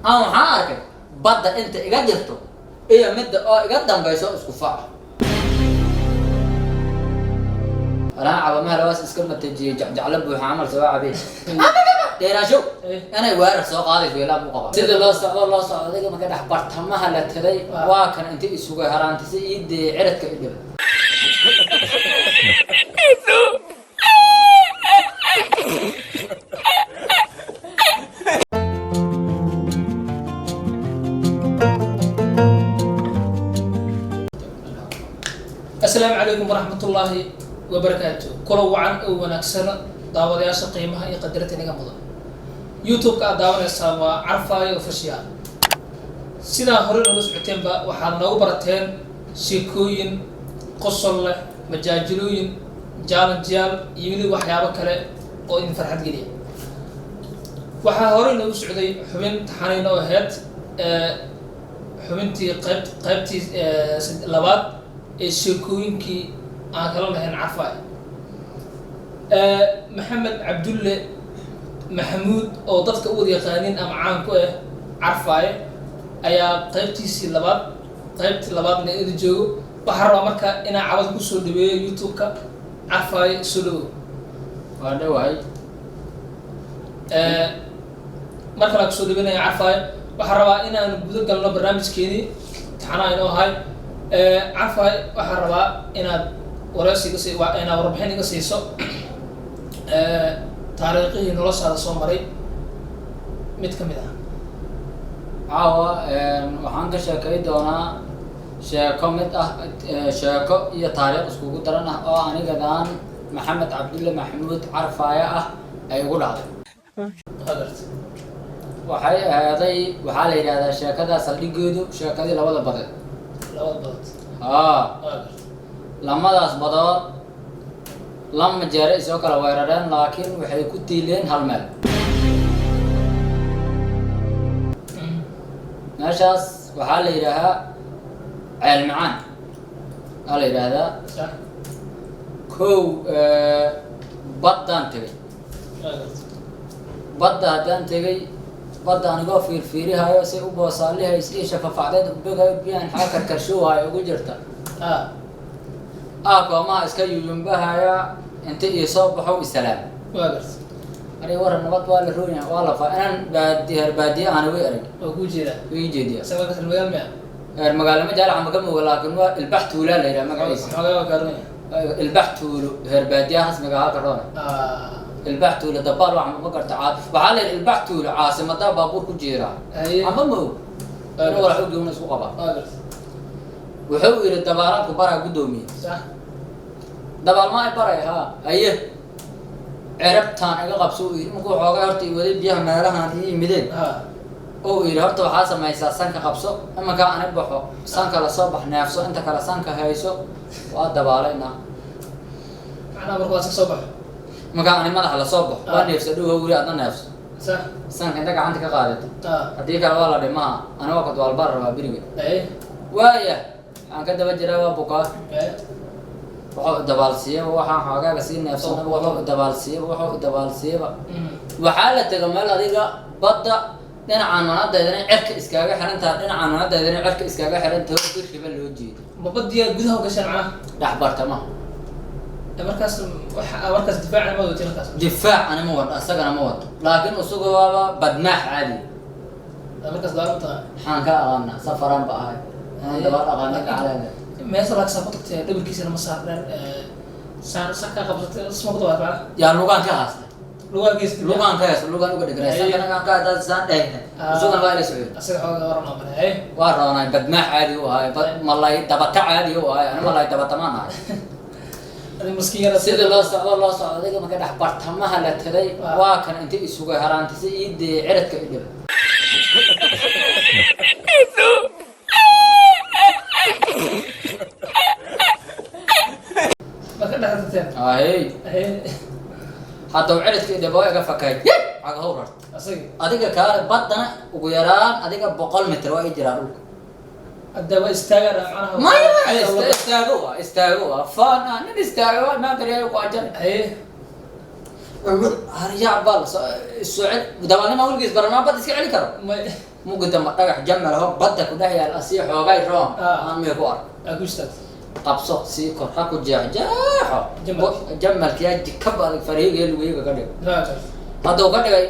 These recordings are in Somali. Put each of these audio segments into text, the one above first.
Aan waxaan arkay badda inta iga jirto iyo midda oo iga dambayso isku faca. Walaan caba mahela, waas iska matajiyey, jacjaclo buuxa camal soo cabeen dheeraasho inay weerar soo qaadayso ilaa buu qabaa. Sida loo socdo loo socdo, adiga marka dhex bartamaha la tagay, waa kan inta isuga haraantisa ii dee ciradka i dhiba. Asalaamu calaykum waraxmatullaahi wabarakaatu. Kula wacan oo wanaagsan daawadayaasha qiimaha iyo qadarinta inaga mudan. YouTube-ka aad daawanaysaan waa Carfaayo Official. Sidaa hore noola socoteenba, waxaad noogu barateen sheekooyin qosol leh, majaajilooyin, jaalanjiyaal iyo weli waxyaabo kale oo idin farxad geliya. Waxaa horey noogu socday xubin taxanayna oo ahayd xubintii qaybtii labaad ee sheekooyinkii aan kala lahayn Carfaay. Maxamed Cabdulle Maxamuud oo dadka u wada yaqaanin ama caan ku ah Carfaaye ayaa qaybtiisii labaad, qaybtii labaadna ida joogo. Waxaa rabaa marka inaa cabad kusoo dhaweeyo YouTube-ka. Carfaaye, soo dhawow. Waa dhawahay. Mar kale aan kusoo dhaweynaya Carfaaye. Waxaa rabaa inaan guda galno barnaamijkeenii taxanaa inoo ahay. Carfaaye, waxaa rabaa inaad wareysi iga sii inaad warbixin iga siiso taariikhihii noloshaada soo maray mid ka mid ah. Caawa waxaan ka sheekay doonaa sheeko mid ah, sheeko iyo taariikh iskugu daran ah oo anigadan Maxamed Cabdulle Maxamuud Carfaaye ah ay ugu dhacday. Waa garta. Waxay ahaaday, waxaa la yidhahdaa sheekada saldhigeedu sheekadii labada badeed. Labada badood. Haa. Waa garta. Lamadaas badood lama jeere isoo kala weerareen, laakiin waxay ku tiileen hal meel. Meeshaas waxaa la yidhaahaa Ceel Macaan aa la yidhaahdaa. Sax. Kow, baddaan tegay. Waa garta. Badda haddaan tegay, badda anigoo fiirfiirihayo say u boosaalihaysa iyo shafafacdeed u begayo, biyahan xaa karkarshuwaayo ugu jirta, koomaha iska yuyumbahaya inta ii soo baxow isalaam. Waa garta. Aniga waran nabad waa la roonya, waa la fa inaan baadi heer baadiye ahna way arag. Waa kuu jeedaa. Way jeediya. Isaga ka magaal miya? Heer magaalo ma jaalaca maka mooga, laakiin waa Ilbax Tuulaa la yidhaha magaciisa. Xoogaa waa kaaronya. Ilbax Tuulo, heer baadiyaha rasmiga ahaa karoona. Ilbax Tuulo dabaal wax ma garta. Waxaa la yidhi Ilbax Tuulo caasimadaa baabuur ku jiira. Amba ma og inuu walax ogyoona isku qabaa. Waa garta. Wuxuu yidhi dabaalaadku baraa, guddoomiye. Sax. Dabaal ma ay baray haa, haye, cerabtaan iga qabso uu yidhi. Markuu xoogay horta i waday, biyaha meelahan ii yimideen, oo yidhi horta waxaa samaysaa sanka qabso, imankaa ani baxo sanka lasoo bax, neefso, inta kale sanka hayso, waa dabaalayna. Macnaha marka waa iska soo baxo. Imankaa ani madaxa lasoo baxo, waa neefso dhow, weli adna neefso. Sax. Sanka inta gacanta ka qaadato, haddii kale waa la dhimaa. Ani waa kadwaalbaar rabaa beriga. Waaya, waxaan ka daba jiraa waa bukaa. Wuxuu dabaalsiiyaba, waxaan xoogaaga sii neefsanaba, wuxuu dabaalsiiyaba, wuxuu dabaalsiiyaba. Waxaa la tega meel adiga badda dhinacaan manadeedana cerka iskaaga xiran taha, dhinacaan manadeedana cerka iskaaga xiran taho, biriba loo jeedo. Ma badiyaa gudaha u gasheen macnaha? Dhex bartamaha. Markaas waxa markaas difaacna ma wadatin markaas? Difaac ani ma wado, asagana ma wado, laakiin isagu waaba badmaax caadi. Markaas daal ma taqaan? Maxaan ka aqaanaa? Safaraan ba ahay, anaan dabaal aqaana gacaleeda. Meesha laagsaa ku tagtay dhabarkiisana ma saarneen, saan sanka qabsatay isma ku dabaal macnaha? Yaa lugaan ka haastay. Lugaan geystay. Lugaan ka haysta, lugaan uga dhegray, sankana kaan ka hadaa saan dhehna, isagana waa ila socday. Asaga xoogaa waran oo male, haye. Waa roonay, badmaax caadi u ahay, bad malay dabata caadi u ahay, ani malay dabatamaan ahay. Adi maskiin yara. Sida loo socdo loo socdo, adiga marka dhex bartamaha la tagay, waa kan inta isuga haraantisa ii dee ciradka i dhiba. Marka dhex tagteen? Ahey. Haye. Hadda uu ciradka i dhiba, waa iga fakay caga hawrar. Asaga. Adiga kaale, baddana ugu yaraan adiga 100 mitir waa ii jiraa dhulka. Hadda waa istaagaan macnaha? Maya, istaago waa istaago waa faan nin istaago waa maa kariyayo ku ajan. Haye. Haryac bal soo cel dabaalnima weligiis baranaa badda iska celi karo. Mugi damba dhagax jamal ho badda ku dhex yaal asii xoogay room aan mee ku ark. Aa ku istaagtay. Qabso, sii kor ha ku jeexjeexo. Jamalki. Jamalkiyaa jikaba adag farihiga lugayga ka dhigay. Waa gartay. Hadduu ka dhigay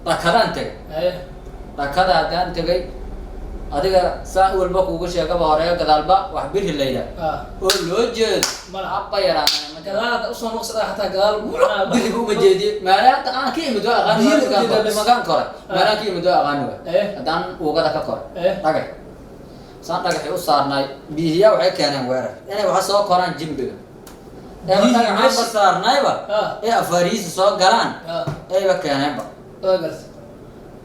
dhakadaan tegay. Dhakada haddaan tegay, adiga saa walba kuugu sheegaba, horeeyo gadaalba wax biri la yidhaah oo loo jeedo. Malaha. Abba yaraanana ma jiro. Gadaal hadda usoo noqsada xataa gadaal macnaha. Biriga uma jeediye meelaha hadda aan ka imid waa aqaani. Biyo waa ujeedaa bas. makaan koray, meelaha ka imid waa aqaani waay. Haddaan uugada ka koray dhagax saan dhagaxii u saarnay, biyihiyaa waxay keeneen weerar inay waxa soo koraan jimbiga ee Biyihii dhagaxaan ba saarnayba ee afaarihiisa soo galaan ayba keeneenba. Waa gartay.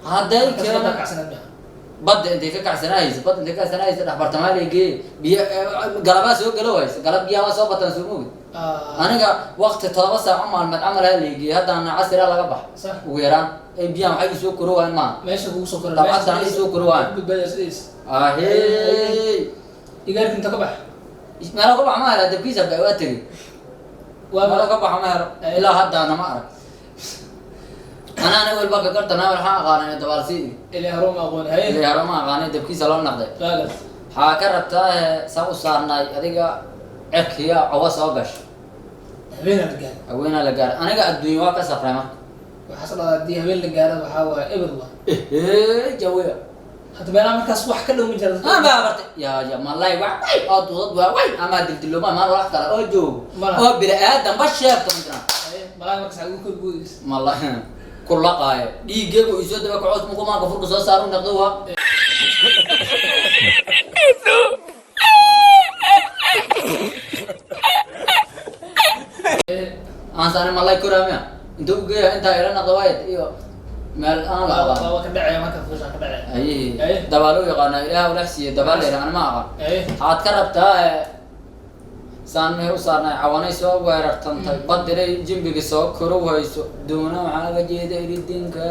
Hadday Markaas badda keeneen kacsaneed miya? Badda intay ka kacsanahaysa, badda intay ka kacsanahaysa dhexbartamaa geeye biyo galabaa soo galo waysa, galab biyaha waa soo bataan, soo moogid. Aniga waqti 7 saac o maalmeed camal ha leegeeyey, haddana casira laga bax. Ugu yaraan ay biyahan waxay isoo koro waayeen maaha. Meesha kugu soo koray. Dabcaddan ay soo koro waayeen. Badbaadaya sidiis. Ahey. Igaarka inta ka bax. Meelo ka bax ma hela, dabkiisa ba waa tegey. Waa meelo ka baxa ma helo. Ilaa haddaana ma arag. Anaana walba ka gartanaa, waxaan aqaanay dabaalsi. Ilaa hore ma aqoon haye. Ilaa hore ma aqaanay, dabkiisa loo naqday. Waa gartay. Waxaa ka rabtaa saa u saarnay, adiga cerkiya cawa soo gasha. Habeenaa la gaaro. Haweenaa la gaaray, aniga adduunya waa ka safray marka. Waxaas dhahdaa haddii habeen la gaaro waxaa waaye eber waa. Ehe, jawiya. Hadda meelaha markaas wax ka dhow ma jira dadka. Ama bartay ya ya malay waa way oo duudad waa way ama dildiloma maan wax kale oo joogo. Malaha. Oo bini aadan ba sheegto ma jiraan. Haye, malaha markaas ugu kor guudaysa. Malay kulaqaayo dhiigeegu isoo daba kacood mukumaanka furka soo saaru noqdo waa. Aan saani malay koraamiya inta u geeya intaa ila noqdo waay iyo meel aan la aqaan. Waa ka dhacaya marka fuushaan ka dhacaya. Ayihi. Aye. Dabaal u yaqaana ilaah ulax siiye dabaal la yidhaha, ma aqaan. Waxaad ka rabtaa saan mehe u saarnay, cawanay soo weerartantay, badilay jimbiga soo koro hayso, doona waxaa ga jeeda iridinka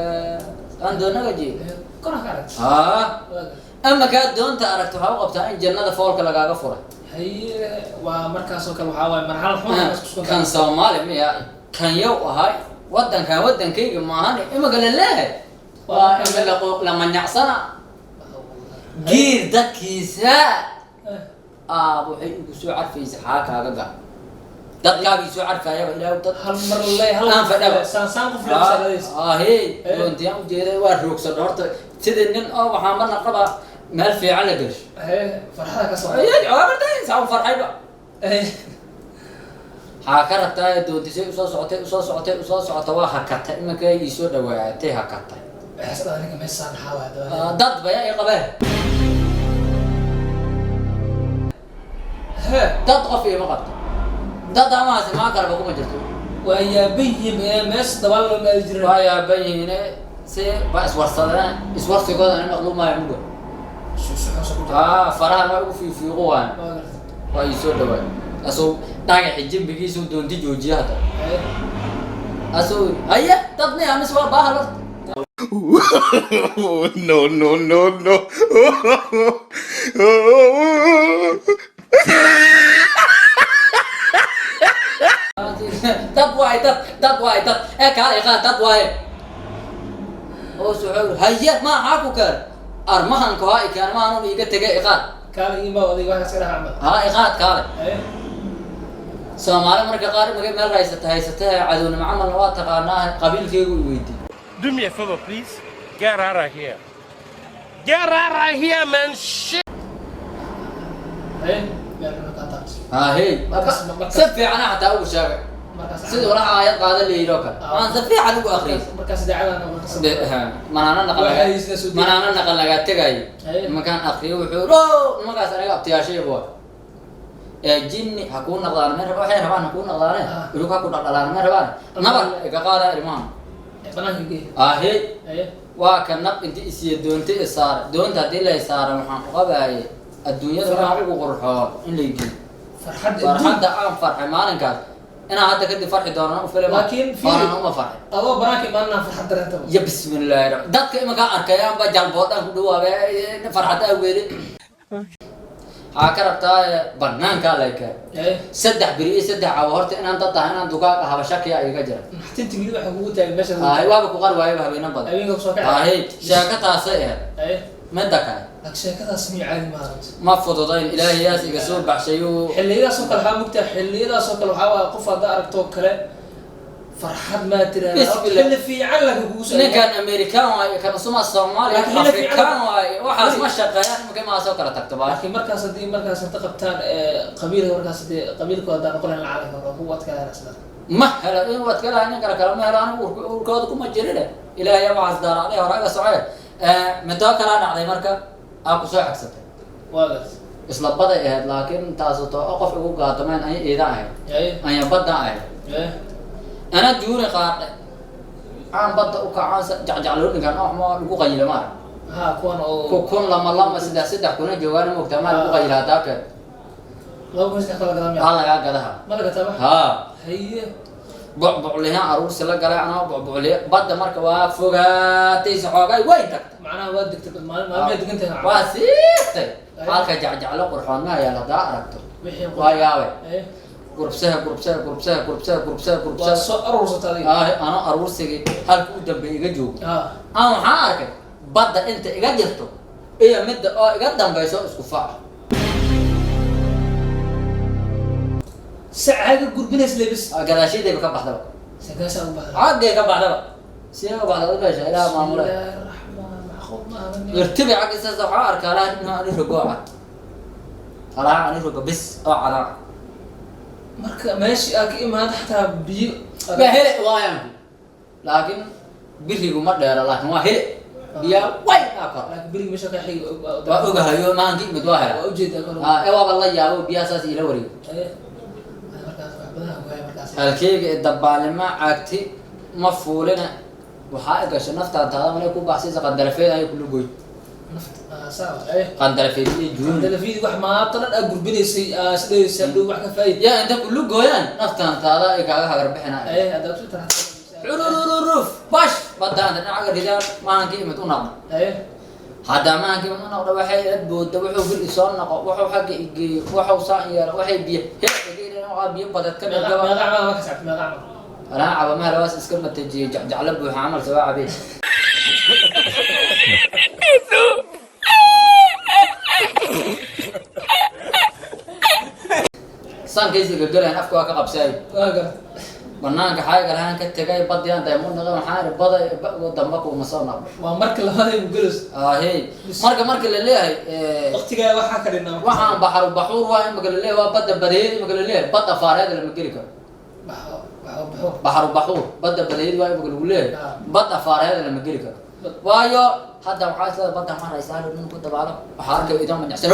aan doona ga jeeda. Kor ka aragtay. Haa. Waa gartay. Ama kaa doonta aragto waxaa u qabtaa in jannada foolka lagaaga furay. Haye, waa markaas oo kale waxaa waaye marxalad xun markaas ku sugan. Kan Soomaali miya, kan yow ahay wadankan wadankayga maahan imika la leeyahay waa ima lama nyacsana giir dadkiisa. Aab waxay igu soo carfaysa xaa kaaga gal dadkaagii soo carfayaba ilaahu dad. Hal mar le hal Aan fadhaba. Saan saan qof le saaladaysa. Ahey, doontiyan ujeeday waa roogsan horta sidii nin oo waxaan marna qabaa meel fiican la gelsho. Haye, farxada ka soo. Saa u farxayba. Waxaa ka rabtaa doontisay usoo socotay, usoo socotay, usoo socota, waa hakatay iminka iisoo dhawaatay, hakatay. Waxaas dhahdaa ninka meeshaan maxaa waaye dabada. Dad baya i qabeen. Dad qof iima qabto, dad amaase maa kaleba kuma jirto. Waa yaaban yihiin ee meesha dabaal loo maadi jiray. Waa yaaban yihiin si ba iswarsadeen, iswarsigooda ina maqluumaayo muga. Shuxuusa ku jira. Farahan waa ugu fiifiiqu waan. Waa gartay. Waa iisoo dhawaay asuu dhagaxi jimbigiisuu doonti joojiya hadda. Asuu haye dad miya mise waa baahal horta. No, no, no, no. Dad waay, dad, dad waay, dad ee kaala iqaa dad waaye oo suxuur haye ma maxaa ku keen armahanka waa ikeen maahan iiga tegay iqaad. Kaala iima adiga waxaas ka dhax camal. Haa, iqaad kaale. Soomaali marka qaar imika meel haysata haysata cadownimo camalna waa taqaanaa, qabiilkaygu i weydiiy. Do me a favor, please. Get out of here. Get out of here, man. Shit. Haye, meel xun kaa taabtay. Hahe. Si fiicana xataa ugu sheegay. Markaas sidii walax aayad qaada la yidhi oo kale aan si fiican ugu akhriyay. Markaas idaacadana Manaana naqan Waxay haystaa soo manaana naqan lagaa tegayo. Nimankaan akriyo wuxuu o nimankaas aniga abtiyaashayba waa ee jinni ha kuu naqdaan may raba, waxay rabaan ha kuu naqdaane. Ilug ha ku dhaldhalaan may rabaan, nabar iga qaada ilmahan. Banaanka gee. Ahe. Waa ka nab inti isiyo doonta isaara, doonta haddii la isaaran waxaan ku qabaayay adduunyada waxaa ugu qurxoon in lay geeyo. Farxad. Farxadda aan farxay maalinkaas inaan hadda kadib farxi doonana u filay. Laakiin fiiri. Horana uma farxin. Adoo banaanka imaanana farxad dareentaba. Ya bismillaahi dadka imankaa arkayaanba jalboodhaan ku dhawaabe farxad awgeede. Waxaa ka rabtaa banaankaa lay keen. 3 beri iyo 3 cawo horta inaan dad tahay, inaan dugaag ahaba shakiya iga jira. Naxtinti weli waxaa kugu taagan meesha. Ahay, waaba ku qari waayaba habeena badan. Habeenka kusoo kacay. Ahay, sheeko taasay ahayd. Midda kale, Laakiin sheekadaas miyo caadi maaha runtii. Ma fududayn, Ilaahayaas iga soo baxshayuu. Xilliyadaas oo kale waxaa mugtaa, xilliyadaas oo kale waxaa waaye qof haddaa aragtoo kale farxad maa tiraahdaa. Bismillah. Xilli fiican laka kugu soo. Ninkan American waaye, kan usuma Soomaaliya, Laakiin xilli fiican- Afrikaan waaye, waxaas ma shaqeeyaan imika maa soo kala tagto baa. Laakiin markaas haddii markaas inta qabtaan qabiilka, markaas hadii qabiilkooda haddaan noqon lahayn lacag waa kugu adkaadaan isla. Ma helo in waad ka lahay nin kale kale ma helo, anigu urkooda kuma jirine, Ilaahay waxaas daaracday hore iga socee. Midoo kalaa dhacday marka aa kusoo xagsatay. Waa garta. Isla baday ahayd, laakiin taasu to qof igu gaadamayn anya iida ahayd, anya badda ahayd. Ana juuri qaadhe aan badda u kacaan jacjacloo dhinkan oo ma lagu qayila maara. Ha, kuwan oo Ku kun lama lama saddex saddex kuna joogaan moogtaa, maa lagu qayila hadaa keen. 2003 kala gadaa miya? Aa, lagaa gadaha. Ma laga taba? Ha. Haye. Bucbuclihaan aruursi la galay anoo bucbucliya badda marka waa fogaatay, saxoogay way tagtay. Macnaha waa degtay bad, maalin maalmay degan tahay. Waa siirtay halka jacjaclo qurxoon ma yaal haddaa aragto. Wixii Waa yaabay. Gurubsaha, gurubsaha, gurubsaha, gurubsaha, gurubsaha, Waa gurubsaha. soo aruursata adiga. Ah, anoo aruursigii halka u dambe iga joogo, aan waxaan arkay badda inta iga jirto iyo midda oo iga dambayso isku fac. Sacaaga gurbinays lebis. Gadaashaydayba ka baxdaba. Sagaasha u baxda. Xaggay ka baxdaba, sidee ka baxda meesha Ilaah maamule. Bismillaahi raxmaan macquul ma aha. Irtibi xaggiisaas waxaa arkaa laha inuu ani rogo cad, alaha ani rogo bis oo cadaa. Marka meeshii aa ka imaada xataa biyo. Waa hele waayanku, laakiin birigu ma dheero, laakiin waa hele biyaa way aa kor. Laakiin beriga meesha ka xigi. Waa ogahayo maahanka imid waa hela. Waa ujeedaa kor. Ah, ee waaba la yaabo biyaha saas iila wareego. Markaas wax badan aa ogahay markaas. Halkeyga dabaalnimo caagti ma fuulina, waxaa i gashay naftaan taada malay ku baxsaysa qandarafeed ayay kula goy. Naft saa eh. Qandarafeed iyo juuni. Telefidi wax maanta dhan aa gurbinaysay, aa isdhehaysaa dhow wax ka faaid. Yaa inta kula gooyaan naftaan taada ay kaaga hagar bixinaa. Haddaad ku taraxdo. Cururururuf bash badda dhinaca ridaan maahanka imid u naqda. Hadda maahanka imid u naqda, waxay ila booda wuxuu gil isoo naqo, wuxuu xagga igeeyo, wuxuu saan yeelo, waxay biyo heer waxaa biyo badeed ka meeqa dhagaba. Meeqa camal ma ka sacabtay, meeqa camal? Anaa caba mahela, waas iska matajiyey jacjaclo buuxa camal sabaa cabee. Sankaysi gagalaan afka waa ka qabsaay. Waa garta. Banaanka xaaga lahaan ka tegay badiyaan daymunaqa, waxaan iri baday damba kuuma soo naqdo. Waa marka labaad ay ugelayso. Ahey, marka marka la leeyahay waqtigaa waxaa ka dhinaa. Waxaan baxaru baxuur waa imaka la leeyahay, waa badda badeed imaka la leeyahay, badda faareed lama geli karo. Baxo baxo baxo. Baxaru baxuur badda badeed waa imaka lagu leeyahay. Badda faareed lama geli karo, waayo hadda waxaa isleedahay badda ma raysaa nin ku dabaalo, waxaa arkay idoo manacsan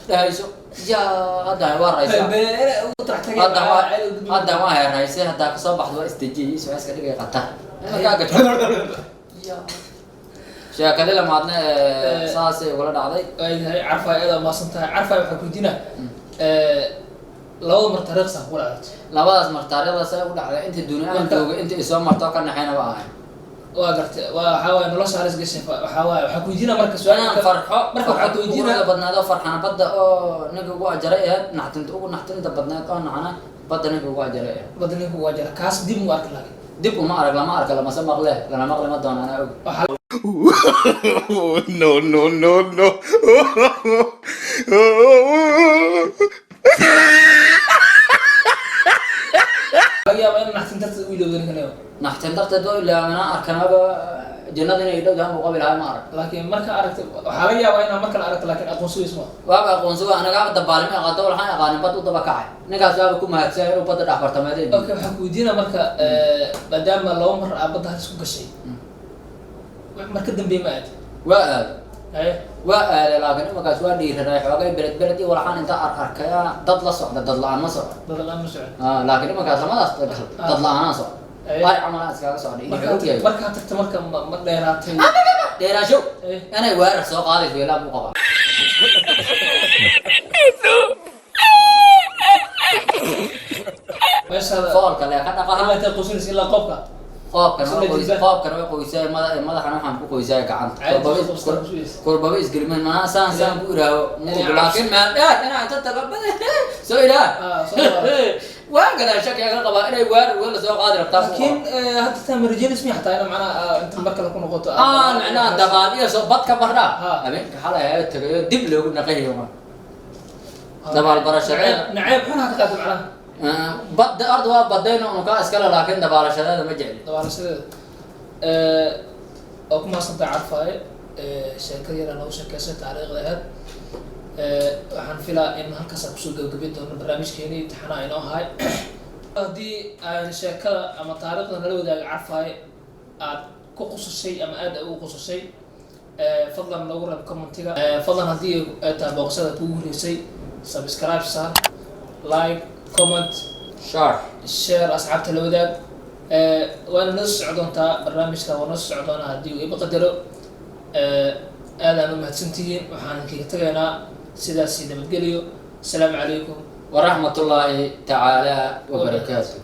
dhahayso yaa hadda waa raysaa. Beere ugu tarax tagay. Hadda waa hadda waa heeraysay, haddaa kasoo baxdo waa isdejiyay is iska dhigay qatar markaa gajo sheekadi lamaadna saasay ugula dhacday. Waayahay Carfay, aad maasan tahay Carfay. Waxaa kuydiina labada mar taariikhsan kugu dhacday. Labadaas mar taariikhdaas ay ugu dhacday inta dunia aan joogay, inta isoo marto ka naxayna waa ahay. Waa gartay, waa waxaa waaye nolosha halis gashay. Waxaa waaye waxaa kuydiina marka su-aal Inaan farxo. Marka waxaa kuydiina Ugu badnayd oo farxana badda oo ninka ugu ajaray ahayd, naxtinta ugu naxtinta badnayd oo naxana badda ninka ugu ajaray ahayd. Badda ninka ugu ajara kaas dib mu arki laakiin? Dib uma arag, lama arka, lamase maqle, lana maqli ma doona, anaa og. Waxaa No, no, no, no. Laga yaabaa in naxtin darteed u ilowda ninkan. Naxtin darteed oo ilaa anaa arkanaba jannada inay dhow dahan buu qabi lahaa ma arag. Laakiin marka aragta waxaa laga yaabaa inaa markale aragto, laakiin aqoonsigiis ma Waaba aqoonsi waa anagaaba dabaalima aqaado, waxaan aqaanin bad u daba kacay ninkaas, waaba ku mahadsan inuu badda dhex bartameeday. Okay, waxaan ku weydiinaa marka maadaama laba mar aa badda halis ku gashay, mar ka dambeey ma aad? Waa aaday. Waa aaday, laakiin imakaas waa dhiiranay xoogay beled beled iyo walxaan inta arkaya dad la socda, dad la-aan ma socdo. Dad la-aan ma socon. Laakiin imakaas lamadaas gal dad la-aanaan socda. Ari camalaan iskaga socda iyo ogyahay. Markaa tagta marka ma dheeraatay? Dheeraasho inay weerar soo qaadayso ilaa buu qabaa. Meeshaada Foolka lee ka dhaqaha. Ilaa intay qusinaysa ilaa qobka. Qoobkana Sida waa qoys, jilbaha. Qoobkana waa qoysaay, madaxana waxaan ku qoysaay gacanta. Caadi Kurbaba qabstaa ku sugaysa. Kurbaba isgelimen manaa saan saan ku iraaho. Inay Laakiin meel dheer inaa inta taga soo ilaah. Ah, soo ilaah. Waa gadaa shaki aga qabaa inay waar wala soo qaadi rabtaa. Laakiin hadda taa marjelis miya xataa ina macnaha inta mar kale ku noqoto? Aan macnaha dabaal iyo soo bad ka bardhaa. Ha. Habeenka xalay ayaa tagayo dib loogu naqayo ma dabaal barashadeeda. Naceeb xun ha ka qaado macnaha. Badda arda waa badayno unukaa iskale, laakiin dabaalashadeeda ma jecli. Dabaalashadeeda waa ku mahadsantahay, Carfaaye. Sheekada yaraa noogu sheekeysay taariikhda ahayd. Waxaan filaa in halkaas aan kusoo gabagabi doono barnaamijkeeni imtixaanaha inoo ahay. Haddii aan sheekada ama taariikhda nala wadaaga Carfaaye aad ku qusushay ama aad ugu qusushay, fadlan noogu reeb commentiga. Fadlan haddii ay tahay booqashada kugu horeysay, subscribe saar, like, comment, share, share, asxaabta la wadaag. Waana noo soo soco doontaa barnaamijka, waa noo soo soco doonaa haddii uu iba qadaro. Aadaan u mahadsantihiin. Waxaan kaga tegaynaa sidaasi nabadgeliyo. Asalaamu calaykum waraxmatullaahi tacaala wabarakaatu.